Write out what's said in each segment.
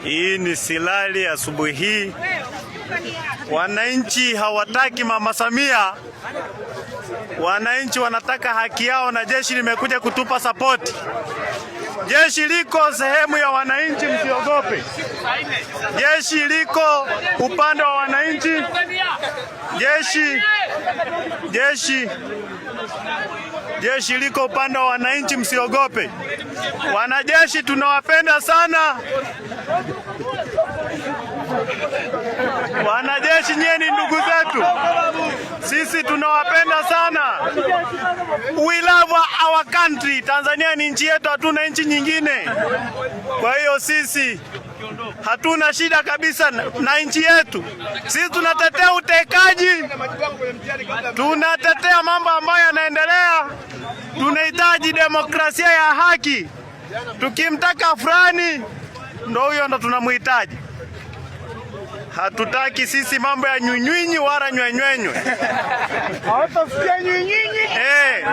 Hii ni Silali asubuhi hii. Wananchi hawataki Mama Samia, wananchi wanataka haki yao, na jeshi limekuja kutupa sapoti. Jeshi liko sehemu ya wananchi, msiogope. Jeshi liko upande wa wananchi. Jeshi liko upande wa wananchi, msiogope. Wanajeshi tunawapenda sana. Wanajeshi nyie ni ndugu zetu, sisi tunawapenda sana. We love our country. Tanzania ni nchi yetu, hatuna nchi nyingine. Kwa hiyo sisi hatuna shida kabisa na nchi yetu. Sisi tunatetea utekaji, tunatetea mambo ambayo yanaendelea. Tunahitaji demokrasia ya haki. Tukimtaka fulani, ndo huyo ndo tunamhitaji. Hatutaki sisi mambo ya nywinywinyi wala nywenywenywe. Hawatasikia nywinyinyi. Eh.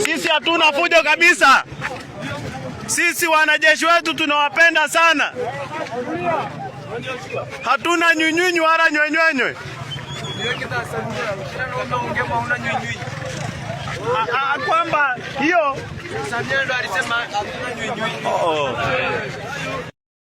Sisi hatuna fujo kabisa. Sisi wanajeshi wetu tunawapenda sana. Hatuna nywinywinyi wala nywenywenywe. Kwamba hiyo. Oh.